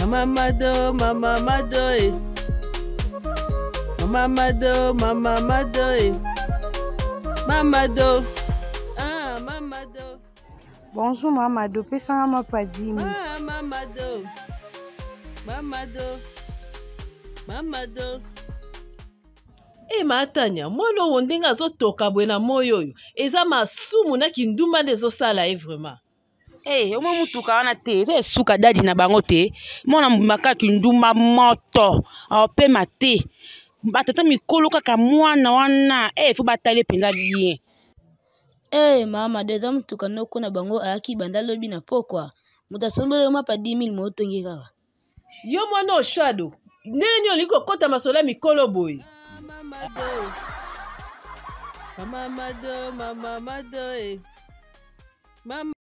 Mama Mado, Mama Mado, eh. Mama Mado, Mama Mado, eh. Mama Do. Ah, Mama Do. Bonjour Mama Do, pesanga mapa dimi. Ah, Mama Do. Mama Do. Mama Do. E matanya mwana oyo ndenge azotoka boye na moi oyo eza masumu na kindumba nde ezosala ye vraiment. Hey, eh, omoi motuka wana te eza esuka dadi na bango te mwana mobima kaka kindumba moto aopema te batata mikolo kaka mwana wana hey, eh, fo batali mpenza bien. Hey, eh, mama do eza motuka noko na bango ayaki banda lobi na pokwa moto asombeli yo mapa 10000 motongi kaka. Yo mwana oshado ndenge nini olingi kokɔta masolo ya mikolo boye? Mama Mado, Mama Mado, eh. Mama.